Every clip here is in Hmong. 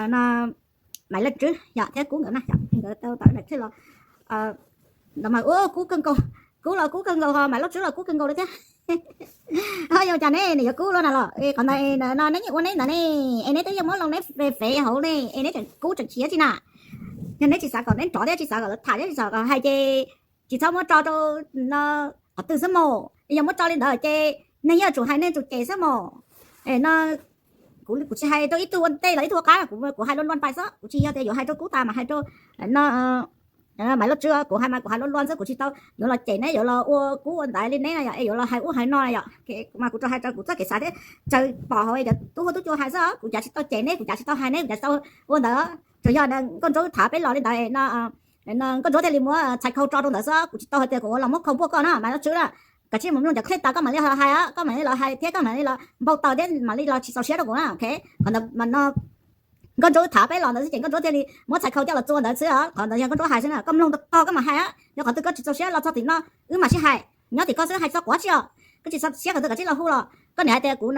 no Maiv Lauj Tswb yog thiab Kub nkawd na, nkawd tau tawm daim thwj los, no mas ua Kub kawg nkaus, Kub los Kub kawg nkaus, Maiv Lauj Tswb los Kub kawg nkaus li thiab. Ho yog cas ne, nws yuav Kub los na los qhov ntawd no neb yeej ua neb ntawd ne, es neb twb yeej muab loo neb fev hauv ne, es neb tseem Kub tseem khiav tsis na. Yog neb tsis xav kom neb nrov thiab tsis xav kom lawv tham thiab tsis xav kom hais ces tsis txhob muab tso rau no qhov twg xwb mos. Yog muab tso li ntawd ces neeg yuav tsum hais neeg tsum cem xwb mos. No kuv tsis hais rau ib tug ua ntej los ib tug ua qab, kuv hais luag luag pais xwb, kuv tsis yog tias yuav hais rau Kub tas mas hais rau no Maiv Lauj Tswb, kuv hais mas kuv hais luag luag xwb, kuv tsis tau yuav los cem neb, yuav los ua Kub ua ntaiv li neb na yom, es yuav los hais ub hais no na yom. Kuv mas kuv rau hais rau kuv txoj kev xav thiab tsaws pom hauv cov tub huab tub cua hais xwb, kuv cav tsis tau cem neb, kuv cav tsis tau hais neb, kuv cav tsis tau ua ntawd. Tsuas yog Nkauj Ntsuab tham peb los li ntawd no Nkauj Ntsuab thiaj li muab txhais khau tso rau ntawd xwb, kuv tsis tau hais tias kuv los muab khau npuaj koj na Maiv Lauj Tswb na. Kav tsij mus mloog cov clip tas koj mam li hais, koj mam li los hais thiab koj mam li los npau taws thiab mam li los tsis txaus siab rau kuv na, ok. Qhov ntawd mas no Nkauj Ntsuab tham peb los ntawd xwb ces Nkauj Ntsuab thiaj li muab txhais khau coj los txua ntawd xwb, qhov ntawd yog Nkauj Ntsuab hais xwb na, koj mloog tau koj mam hais. Yog qhov twg koj tsis txaus siab los txog tim no wb mam sib hais, nyob tim koj xwb, hais txog kuv tsis os. Koj tsis txaus siab qhov twg koj tsis los hu los, koj niam hais tias kuv,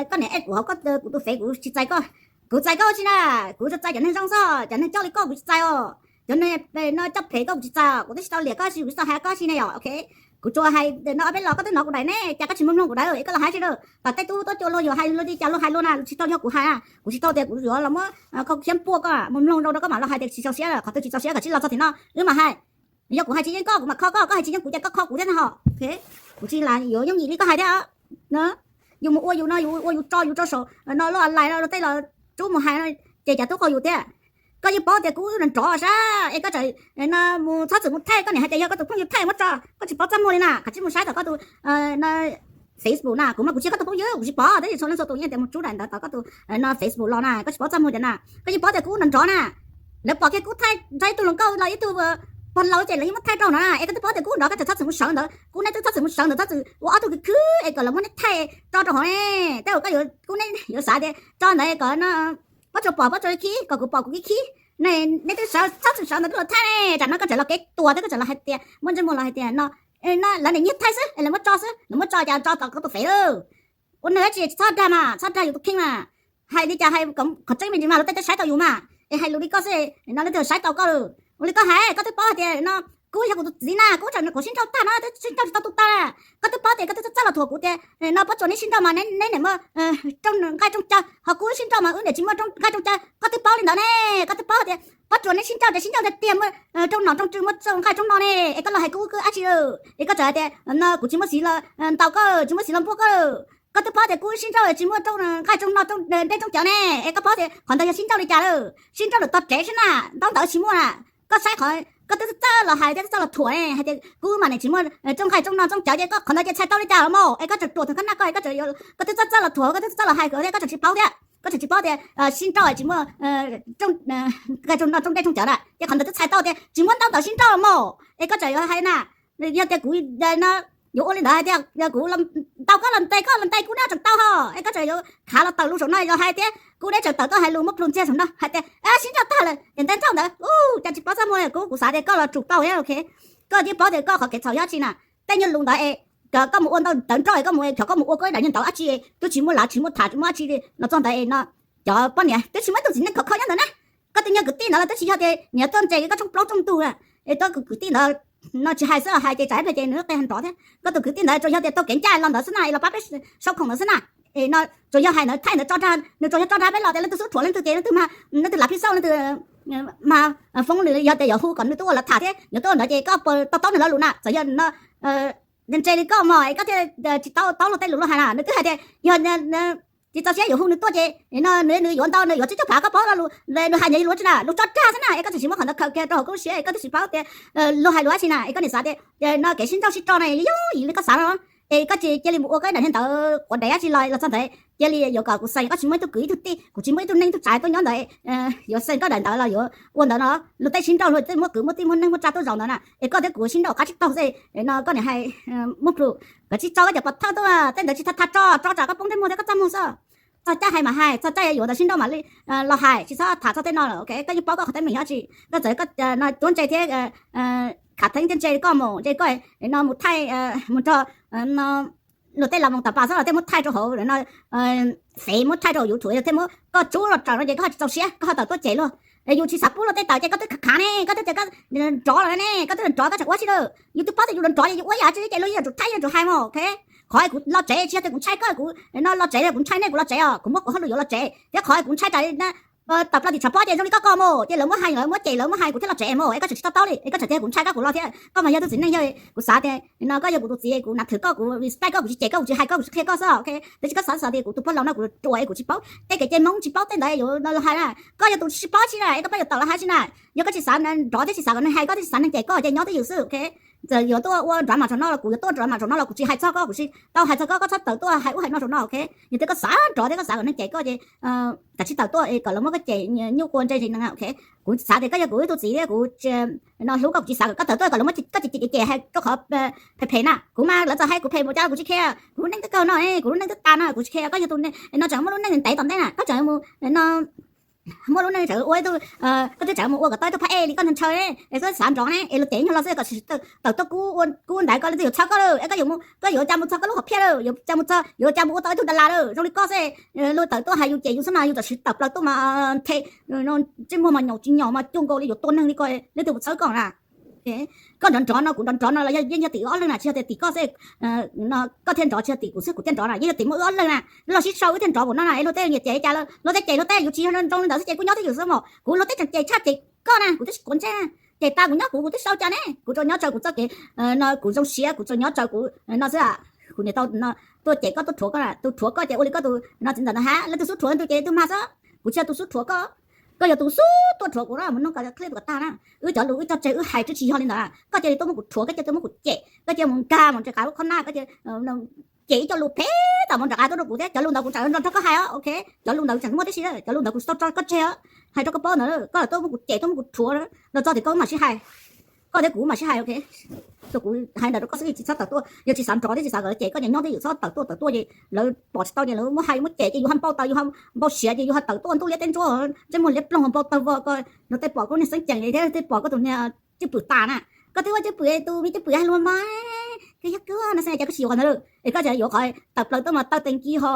koj niam ej kuv hauv koj, kuv tus fev kuv tsis txais koj. Kuv txais koj tsis na, kuv tsuas txais cov neeg zoo xwb, cov neeg coj li koj kuv tsis txais os. Cov neeg no coj phem koj kuv tsis txais, kuv twb tsis tau liam koj tsis, kuv tsis tau hais koj tsis ne yom, ok. Kuv tsuas hais no ob peb los koj twb hnov kuv daim ne, cas koj tsis mus mloog kuv daim, es koj los hais tsis rau tom tej tub huab tub cua luag yuav hais luag li cas luag hais luag na, tsis tau yog kuv hais na, kuv tsis tau tias kuv yuav los muab khau khiab npuaj koj, mus mloog rau rau koj mam los hais tias tsis txaus siab, qhov twg tsis txaus siab koj tsij los txog tim no wb mam hais. Yog kuv hais tsis yeej koj kuv mam kho koj, koj hais tsis yeej kuv ces koj kho kuv thiab na ho. Kuv tsis lam yuav yooj yim li koj hais thiab. Yus mus ua yus no, yus ua yus tso yus rau saum no lub online no tej los rub mus hais no, ces cas tub qaug yus thiab. Koj yeej paub tias kuv nrov sab es koj tseem no mus txhob txwm mus thaij, koj niam hais tias yog koj tus phooj ywg thaij muab tso, koj tsis paub txaj muag li na, koj tsij mus saib tom koj tus Facebook na, kuv mas kuv tsis yog koj tus phooj ywg, kuv tsis pom, tab sis txhua leej txhua tus yeej tias mus rub daim ntawd tom koj tus no Facebook los na, koj tsis paub txaj muag tias na, koj yeej paub tias kuv nrov nrov na. Lawv pom kiag kuv thaij nrog ib tug hluas nkauj los ib tug pog laus ces lawv yeej muab thaij rau no na, es koj twb paub tias kuv nrov koj tseem txhob txwm mus sawv ntawd, kuv ne twb txhob txwm mus sawv ntawd, txhob txwm ua ob tug khwv khwv es kom lawv muab neb thaij tso rau hauv ne. Tej zaum koj yuav, kuv ne yuav xav tias tso ntawd kom no Pob Tsuas pom Pob Tsuas khib, kom kuv pom kuv khib khib. Ne neb twb sawv, txhob txwm sawv ntawd twb los thaij ne, tsam no koj tseem los kev tuag thiab koj tseem los hais tias muaj ntsej muag los hais tias no, no lawv niam nyiag thaij xwb es lawv muab tso xwb, lawv muab tso cas tso tom koj tus fev lawm. Ua neeg dab tsi txhob dag mas, txhob dag yus tus kheej mas. Hais li cas hais qhov tseeb me ntsis mas luag tej twb saib tau yus mas, es hais lus li koj xwb no leej twg saib tau koj lawm. Ua li koj hais, koj twb paub hais tias no kuv yog kuv tus txiv na, kuv tseem nws kuv sib nrauj tag no, sib nrauj tsis tau tu tag. Koj twb paub tias koj twb txaj txaj los thuam kuv tias no Pob Tsuas neb sib nrauj mas neb niam muaj rooj nqaij rooj caw, ho kuv sib nrauj mas wb niam tsis muaj rooj nqaij rooj caw. Koj twb paub li ntawd ne, koj twb paub tias Pob Tsuas neb sib nrauj ces sib nrauj tiag tiag, muaj rooj nom rooj tswv muaj rooj nqaij rooj no ne, es koj los hais kuv wb dab tsi lawm? Es koj tseem hais tias no kuv tsis muaj siv los ntaus koj, tsis muaj siv los npuaj koj lawm. Koj twb paub tias kuv sib nraus tsis muaj rooj nqaij rooj no rooj dej rooj cawv ne, es koj paub tias qhov ntawd yog sib nraus li cas lawm? Sib nraus lawm tog tsev xwb na, ntaub ntawv tsis muaj na. Koj saib qhov koj twb txawj los hais thiab txawj los thuam ne, hais tias kuv mas niam tsis muaj rooj nqaij rooj no rooj cawv ces koj qhov ntawd ces txhais tau li cas los mas? Es koj tseem ruam tag kab naj koj, koj tseem, koj twb txawj txawj los thuam, koj twb txawj los hais thiab koj tseem tsis paub thiab. Koj tseem tsis paub tias sib nraus tsis muaj rooj nqaij rooj no rooj dej rooj cawv na, ces qhov ntawd twb txhais tau tias tsis muaj ntaub ntawv sib nraus los mas. Es koj tseem yuav hais na, yog tias kuv no yuav ua li ntawd hais tias kuv ntaus koj los ntes koj los ntes kuv neb tseem tau ho, es koj tseem yuav khav los tawm lus saum no los hais tias kuv neb tseem tawm tuaj hais lus muab plhus ntxiag saum no hais tias sib nraus tag lawm ces ntes nraus ntawd, cas tsis paub txaj muag li. Kuv, kuv xav tias koj los tsum tau thiab, ok. Koj yeej paub tias koj qhov kev txhaum yog dab tsi na. Tej nyuag lus ntawd es koj mus ua ntau ntawv nrauj es koj mus, koj mus ua koj ib daim nyuag ntawv dab tsi twb tsis muaj lav tsis muaj tham tsis muaj dab tsi li no txog ntawd es no cov poj niam twb tsis muaj ib tug txiv neej khov kho nyob ntawd na. Koj tus nyuag kwv tij ntawd los twb tsis yog tias nyiam tuaj ntses koj tsoob plaub tsoob ntug, es koj tus kwv tij ntawd no tsis hais xwb los hais ces tsam ib pliag ces nws qe nrov thiab. Koj tus kwv tij ntawd tsuas yog tias tau kev ncaj los ntawd xwb na, es los pab peb saub khoom ntawd xwb na. Es no tsuas yog hais ntawd thaij ntawd tso dag, nws tsuas yog tso dag peb los tias leej twg xub thuam leej twg ces leej twg mas, leej twg lav phij xauj leej twg mas foob lwm yog tias yuav hu kom nws tuaj ua los tham thiab yuav tuaj ua ntawd ces koj puas to taub nws lo lus na? Txawm yog no ntse li koj mas es koj thiaj tsis tau taub luag tej lus luag hais na. Nws twb hais tias yog tsis txaus siab yuav hu nws tuaj ces no nws, nws yuav ntau, nws yuav tsib caug phav, koj paub lo lus, nws hais nyias lus tsis na, lus tso dag xwb na, es koj tseem tsis muab qhov ntawd khaws kiag rau hauv koj lub siab es koj twb tsis paub tias luag hais lus dab tsi na, es koj niam xav tias no kev sib nrauj sib rau na yog yim li koj xav no, es koj cia li mus ua koj ib daim niag ntawv quav dev dab tsi los los txog ntawd cia li yuav kom kuv xav, koj tsis muaj ib tug kwv ib tug tij, kuv tsis muaj ib tug neej ib tug tsav tuaj nyob ntawd yuav xeem koj daim ntawv los yuav ua ntawd no. Luag tej sib nrauj luag tej muaj kwv muaj tij muaj neej muaj tsa tuaj zaum ntawd na, es koj thiab kuv sib nrauj qab tsib taug xwb no, koj niam hais muaj plhus, koj tsij tso koj cov pov thawj tuaj, tej ntawd tsis tau tham tso, tso tsam koj poob ntsej muag thiab koj txaj muag xwb. Txog caij hais mas hais, txog caij yuav ntawd sib nrauj mam li los hais, tsis txhob tham txog tej no lawm, ok. Koj yeej paub koj qhov teeb meem yog dab tsi, koj txawm koj no cuab ntse thiab khav theeb thiab ntse koj mus, ntse koj no mus thaij mus nrog no luag tej las moos tas pas xwb los tej muab thaij rau hauv no, fev muab thaij rau hauv YouTube, tej muab koj tsub los raws no ces koj ho tsis txaus siab koj ho tawm tuaj cem luag. Yus tsis xav pub luag tej tawm ces koj twb khav khav ne, koj twb tias koj nrov lawm ne, koj twb nrov koj tseem ua tsi lawm. Yus twb paub tias yus nrov ces yus ua yam tsi ces luag yeej yuav tsum thaij yeej yuav tsum hais mas, ok. Qhov kuv los tsev tsis yog tias kuv ntshai koj, kuv no los tsev kuv ntshai nej kuv los tsev os, kuv muab kuv hauj lwm yuav los tsev thiab. Qhov kuv ntshai tas tawm plaws tim tshav pob ces zoo li koj ko mas ces lawv muab hais lawv muab cem lawv muab hais kuv thiaj los tsev mas es koj tseem tsis to taub li es koj tseem tias kuv ntshai koj kuv los thiab. Koj mas yog tus txiv neej yog kuv xav tias no koj yog kuv tus txiv kuv nav thwm koj kuv respect koj kuv tsis cem koj kuv tsis hais koj kuv tsis qhia koj xwb, ok. Tab sis koj xav xav tias kuv tus pog laus no kuv ruam es kuv tsis paub tej kev cai Hmoob tsis paub tej ntawd yuav los hais na. Koj yog tus tsis paub tsi na es koj pab yuav tawm los hais tsi na. Yog koj tsis xav nrov thiab tsis xav kom neeg hais koj thiab tsis xav neeg cem koj ces nyob twj ywm xwb, ok. Txawm yuav tuaj ua drama saum no los kuv yuav tuaj drama saum no los kuv tsis hais txog koj, kuv tsis tau hais txog koj, koj txhob tawm tuaj hais ub hais no saum no, ok. Yog tias koj xav nrov thiab koj xav kom neeg cem koj ces kav tsij tawm tuaj kom lawv muab koj cem nyuj quas ntse ntsis nees, ok. Kuv xav tias koj yog kuv ib tug txiv thiab kuv no hlub koj kuv tsis xav kom koj tawm tuaj kom lawv muab koj cem cem cem hais rau qhov phem phem na. Kuv mas lawv txawm hais kuv phem npaum cas los kuv tsis care, kuv lub neej twb kawg no, kuv lub neej twb tas no kuv tsis care. Koj yog tus no tseem muaj lub neej ntev tom ntej na, koj tseem mus no muaj lub neej tseem ua ib tug, koj twb tseem mus ua kom tau ib tug phab ej li koj ntshaw ntshaw ne es koj xav nrov ne es luag cem nyuag los xwb kom tawm tuaj kub ntawd koj leej twg yuav txhawb koj lawm es koj yuav mus koj yuav cas mus txog koj lub hom phiaj lawm, yuav cas mus txog yuav cas mus ua tau ib tug das las lawm zoo li koj xwb. Luag tawm tuaj hais yus cem yus xwb no yus txawm siv tawm plaws tuaj mas the ntsej muag mas nyaum tsis nyaum mas cuag nkaus li yuav tua neeg li ko, leej twg mus txhawb koj na. Koj nrov nrov no kuv nrov nrov no los yeej yog tim ob leeg na tsis yog tias tim koj xwb. Koj thiaj nrov tsis yog tim kuv xwb kuv thiaj nrov na yeej yog tim muaj wb ob leeg na. Luag sib sau wb thiaj nrov kuv no na es luag tej niam cem cas luag tej cem luag tej yus tsis yog zoo li ntawd xwb ces kuj nyob twj ywm xwb mas kuv luag tej tseem cem tshaj cem koj na kuv twb tsis quav ntsej na. Ces tas kuv nyob kuv kuv twb sau cas ne kuv tsuas nyob tsaws kuv txoj kev no kuv zoo siab kuv tsuas nyob tsaws kuv no xwb. Kuv niam tau tuaj cem koj tuaj rhuav koj na tus rhuav koj ces ua li koj tus no txiv ntawm no hab leej twg xub rhuav tus ces tus mag xwb. Kuv tsis yog tus xub rhuav koj, koj yog tus xub tuaj rhuav kuv na mus nug kom clip kom tag na. Wb cov lus wb cog tseg wb hais twb tsis yog li ntawd na koj cia li tuaj muab kuv rhuav koj cia li tuaj muab kuv cem koj cia li mus nkag mus nres qav lub khob nab koj cia cem ib co lus phem tam mus nres qav tuaj rau kuv thiab cov lus ntawd kuv tseem nrog koj hais os, ok. Cov lus ntawd tseem muaj tib si, cov lus ntawd kuv tau tso koj tseg os. Hais rau koj paub ntawd koj tuaj muab kuv cem tuaj muab kuv rhuav los txog tias koj mam sib hais. Koj thiab kuv mam sib hais, ok. Kuv hais ntawd rau koj xwb tsis txhob tawm tuaj yog tsis xav nrov thiab tsis xav kom lawv cem koj ces nyob twj ywm txhob tawm tuaj tawm tuaj ces lawv pom tsis tau ces lawv muab hais muab cem ces yus ho npau taws yus ho npau siav ces yus ho tawm tuaj ntuj liab teb ntsuab ntsej muag liab ploog npau taws vog ko. Luag tej pom koj niag xeeb ceem thiab tej pom koj tus niag cwj pwm tas na. Koj twb ua cwj pwm tus me cwj pwm hais lus mas koj yog koj no xwb cas koj tsis yuav qhov ntawd lawm es koj tseem yuav qhov tawm plaws tuaj mas taw tees ci ho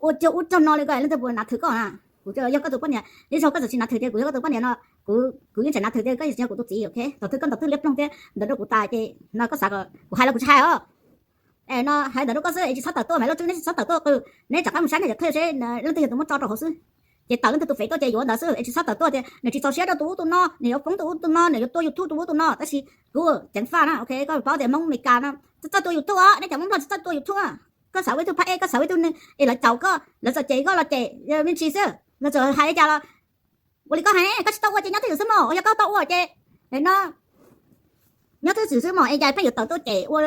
ua cuag ub cuag no li ko leej twg puas nav thwm koj na. Kuv yog koj tus poj niam ib zaug koj txawm tsis nav thwm tias kuv yog koj tus poj niam no kuv yeej tseem nav thwm tias koj yog kuv tus txiv, ok. Thaum twg koj ntawd twb liab ploog thiab ntawd rau kuv tas ces no koj xav kom kuv hais los kuv tsis hais os. No hais ntawd rau koj xwb es tsis txhob tawm tuaj mas loj tswb neb tsis txhob tawm tuaj qw, neb rov qab mus saib nej cov clip seb leej twg yog tus muab tso rau hauv xwb. Ces tawm leej twg tus fev tuaj ces yuav ntawd xwb es tsis txhob tawm tuaj tias nws tsis txaus siab rau tus ub tus no, nws yuav foob tus ub tus no, nws yuav tua YouTube tus ub tus no. Tab sis kuv ceev faj na, ok, koj paub tias Hmoob Meskas no txawj txawj tua YouTube os, nej cov Hmoob Nplog tsis txawj tua YouTube. Koj xav ua ib tug phab ej, koj xav ua ib tug neeg es lawv caum koj, lawv txawm cem koj los cem me ntsis xwb, lawv txawm hais li cas los ua li koj hais, koj tsis tau ua ces nyob twj ywm xwb mos, yog koj tau ua ces no nyob twj ywm xwb mos es cas pheej yuav tawm tuaj cem ua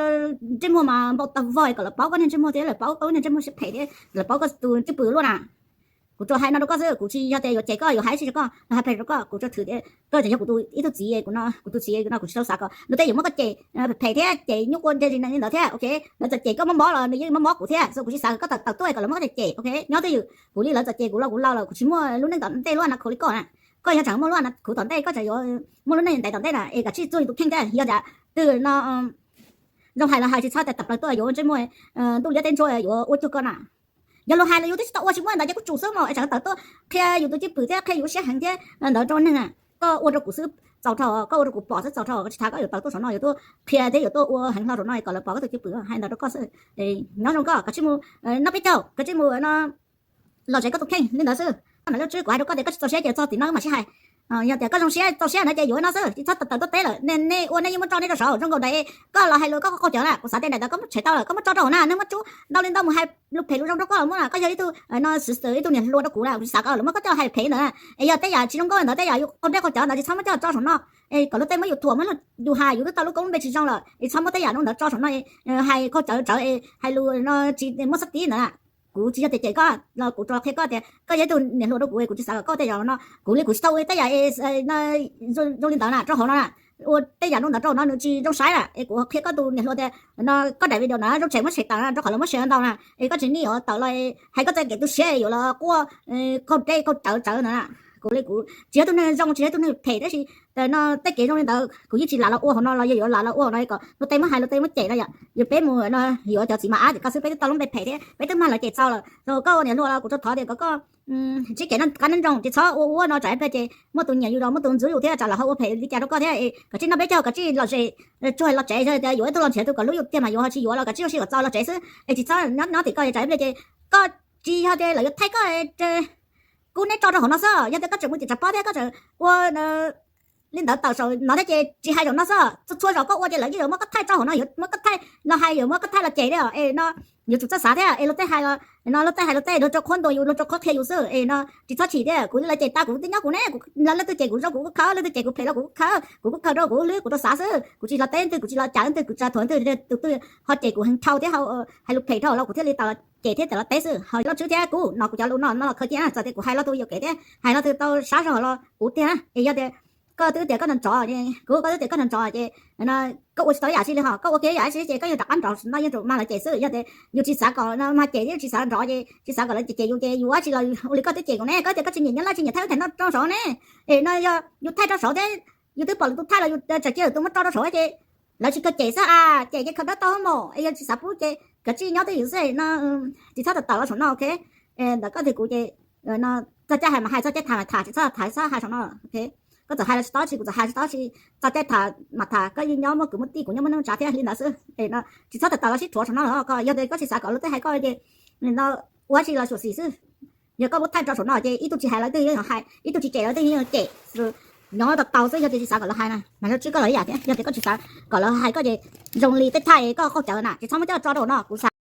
ntsej muag mas npau taws vog kom lawv paub koj niag ntsej muag thiab lawv paub koj niag ntsej muag siab phem thiab lawv paub koj tus cwj pwm luaj na. Kuv tsuas hais no rau koj xwb, kuv tsis yog tias yuav cem koj yuav hais tsis rau koj los hais phem rau koj, kuv tsuas thwm tias koj tseem yog kuv tus ib tug txiv, kuv tus txiv no kuv tsis tau xav kom luag tej yuav muab koj cem phem thiab cem nyuj quas ntse ntsis li ntawd thiab, ok. Lawv txawm cem koj mob mob los nws yeej mob mob kuv thiab, kuv tsis xav kom koj tawm tawm tuaj kom lawv muab koj cem, ok. Nyob twj ywm, kuv li lawv txawm cem kuv los kuv laus lawm kuv tsis muaj lub neej tom ntej luaj no khaus li koj na. Koj yog tseem muaj lub neej khuv tom ntej, koj tseem yuav muaj lub neej ntev tom ntej na es kav tsij txuag yus tus kheej thiab, yog tias twg no zoo hais los hais tsis txhob tawm plaws tuaj yuav ua ntsej muag ntuj liab teb ntsuab yuav ua cuag koj na. Yog luag hais los yus twb tsis tau ua tsis muaj ntawd ces kuj tsum xwb mas es tseem tawm tuaj qhia yus tus cwj pwm thiab qhia yus lub siab heev thiab ntawd rau neeg na. Koj ua rau kuv xwb txaus dhau, koj ua rau kuv pom xwb txaus dhau, koj tsis tas koj yuav tawm tuaj saum no yuav tuaj qhia thiab yuav tuaj ua heev hlo saum no kom lawv pom koj tus cwj pwm, hais ntawd rau koj xwb. Nyob zoo koj kav tsij mus noj peb caug, kav tsij mus no los tsev koj tus kheej li ntawd xwb. Koj mam li tswb kuv hais rau koj tias koj tsis txaus siab ces txog tim no wb mam sib hais. Yog tias koj zoo siab txaus siab no ces yuav no xwb, tsis txhob tawm tuaj teb lawm, nej ua nej yeej muab tso nej rau saud zoo nkaus daim koj los hais lus koj qaug cawv na, kuv xav tias daim ntawd koj muab tshem tau lawm, koj muab tso rau hauv na, neeg muab tsub ntau li ntau mus hais lus phem lus zoo rau koj los muab na, koj yog ib tug no sister ib tug niam hluas rau kuv na, kuv tsis xav kom lawv muab koj coj hais phem ntawd na. Es yog tej yam tsis zoo nkauj ntawd tej yam yus qaug nplej qaug cawv ntawd tsis txhob muab coj tso saum no. Es kom luag tej muab yus thuam muab yus hais yus twb tau lub koob lub npe tsis zoo lawm es txhob muab tej yam zoo ntawd tso saum no. Hais qaug cawv tsawv es hais lus no tsis muaj xab tib ntawd na. Kuv tsis yog tias cem koj los kuv tsuas qhia koj tias koj yog ib tug niam hluas rau kuv, kuv tsis xav kom koj ua tej yam no. Kuv li kuv tsis tau ua tej yam zoo li ntawd na rau hauv no na. Ua tej yam zoo ntawd rau hauv no nws tsis zoo saib na. Es kuv qhia koj tus niam hluas tias no koj daim video ntawd zoo tshem muab tshem tawm na, rau qhov lawv muab share ntau na. Es koj tsis nim ua tawm los hais koj txoj kev tu siab yuav los quaj qaug nplej qaug cawv tsawv ntawd na. Kuv li kuv tsis yog tus neeg zoo, tsis yog tus neeg phem, tab sis no tej kev zoo li ntawd kuv yeej tsis lam los ua hauv no los yog yuav lam los ua hauv no kom luag tej muab hais, luag tej muab cem no yom. Yus peb mus no yuav cov txiv mas ab, koj xwb peb twb tau lub npe phem thiab, peb twb mag lawv cem txaus lawm. Koj ua niam hluas los kuv rau thov tias kom koj ntsib kev qab nyob zoo, tsis txhob ua ua no tsam ib pliag ces muaj tus nyiam yus los muaj tus ntxub yus thiab tsam lawv ho ua phem li cas rau koj thiab. Koj tsis noj peb caug, koj tsis los zem, tsuag los tsev, yog tias yuav ib tug los nrhiav tus kom hlub yus tiag mas yuav, ho tsis yuav los koj tsis zoo siab kom txaus los tsev xwb. Es tsis txhob nyob nyob tim koj tsam ib pliag ces koj tsis yog tias lawv yuav thaij koj, kuv neb tso rau hauv no xwb. Yog tias koj tseem muaj tim tshav pob thiab koj tseem ua li ntawd tawm saum no thiab ces tsis hais zaum no xwb. Txhua txhua zaus koj ua ces lawv yeej yuav muab koj thaij tso hauv no, yuav muab koj thaij los hais, yuav muab koj thaij los cem thiab os. Es no yuav tsum txhob xav thiab, es luag tej hais los no, luag tej hais luag tej, luag rau qhuab ntuas yus, luag rau qhuab qhia yus xwb. Es no tsis txhob chim thiab, kuv lawv cem tau kuv twb nyob kuv ne, lawv leej twg cem kuv zoo kuv kuj khawb, leej twg cem kuv phem los kuv kuj khawb, kuv kuj khawb rau kuv hlwb kuv rau xav xwb. Kuv tsis los teb leej twg, kuv tsis los cam leej twg, kuv tsis los thuam leej twg, tus twg ho cem kuv heev dhau thiab hais lus phem dhau los kuv thiaj li tau los cem thiab tau los teb xwb. Ho Loj Tswb thiab kuv no, kuv cov lus no no los khaws kiag txawm tias kuv hais Loj Tub yuam kev thiab hais Loj Tub tau sab zog los kuv tiag. Es yog tias koj twb tias koj nrov nrov, kuv koj twb tias koj nrov nrov ces koj ua tsis tau ib yam dab tsi li, ho koj ua kiag ib yam dab tsi ces koj yeej rov qab nrov no, yeej tseem mag lawv cem xwb. Yog tias yus tsis xav kom no mag cem thiab yus tsis xav nrov ces tsis xav kom lawv cem cem yus ces yus ua dab tsi los ua li koj twb cem kuv ne, koj tias koj tsis nyiam nyob live tsis nyiam thaij lub thaj no rau saud ne. Es no yog yus thaij rau saud thiab yus twb pom lawv tus thaij los yus tseem cia lawv tus muab tso rau saud ces lawv tsis kawg cem xwb a, cem ces khaws dawb tau mus, es yog tsis xav pub ces koj tsis nyob twj ywm xwb no. Tsis txhob tawm tawm los saum no, ok. Ntawm koj thiab kuv ces txog caij hais mas hais, txog caij tham mas tham, tsis txhob tham, txhob hais saum no, ok. Koj txawm hais los tsis tau tsi, kuv txawm hais tsis tau tsi, txog caij tham mas tham, koj yeej nyob muaj kwv muaj tij, kuv nyob muaj neej tsa thiab li ntawd xwb. Es no tsis txhob tawm tawm los sib rhuav saum no los koj, yog tias koj tsis xav kom luag tej hais koj ces no ua dab tsi los xyuam xim xwb. Yog koj muab thaij rau saum no ces ib tug tsis hais lawv twg yeej hais, ib tug tsis cem lawv twg yeej cem. Nyob tau tau xwb, yog tias tsis xav kom lawv hais na, mas Loj Tswb koj los ib yam thiab, yog tias koj tsis xav kom lawv hais koj ces zoo li tej thaij koj qaug cawv na, tsis txhob muab coj tso rau no, kuv xav